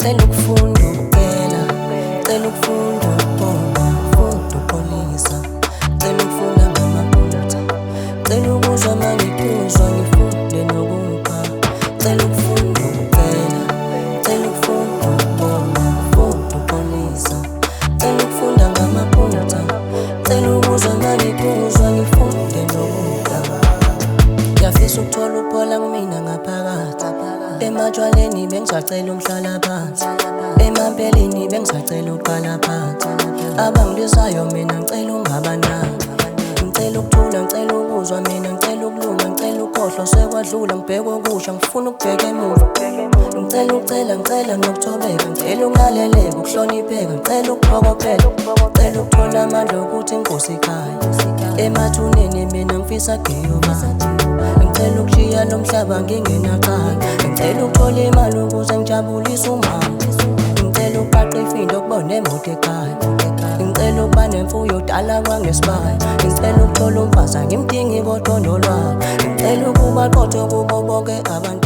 Cela ukufunda ukucela, cela ukufunda ukubonga, funda ukuxolisa, cela ukufunda ngamaphutha, cela ukuzwa mangikhuzwa ngifunde nokupha. Cela ukufunda ukucela, cela ukufunda ukubonga, funda ukuxolisa, cela ukufunda ngamaphutha, cela ukuzwa mangikhuzwa ngifunde nokupha. Ngiyafisa ukuthola ukuphola kumina ngaphakathi. Ematshwaleni bengisacela umhlalaphansi, emampeleni bengisacela uqala phansi. Abangilwisayo mina ngicela ungabanaki. Ngicela ukuthula, ngicela ukuzwa mina, ngicela ukulunga, ngicela ukukhohlwa sekwadlula, ngibheke okusha, ngifuna ukubheka emuva. Ngicela ukucela, ngicela nokuthobeka, ngicela ukulaleleka, ukuhlonipheka, ngicela ukuphokophela, ngicela ukuthola amandla okuthi inkosi ekhaya. Emathuneni mina ngifisa kuyoba. Ngicela ukushiya lo mhlaba ngingenacala. Ngicela ukuthola imali ukuze ngijabulise umama. Ngicela ukuqaqa ifindo ukubona emoto ekhaya. Ngicela ukuba nemfuyo dala kwangesibaya. Ngicela ukuthola umfazi angimdingi kodwa onolwayo. Ngicela ukuba qotho kubo bonke abantu.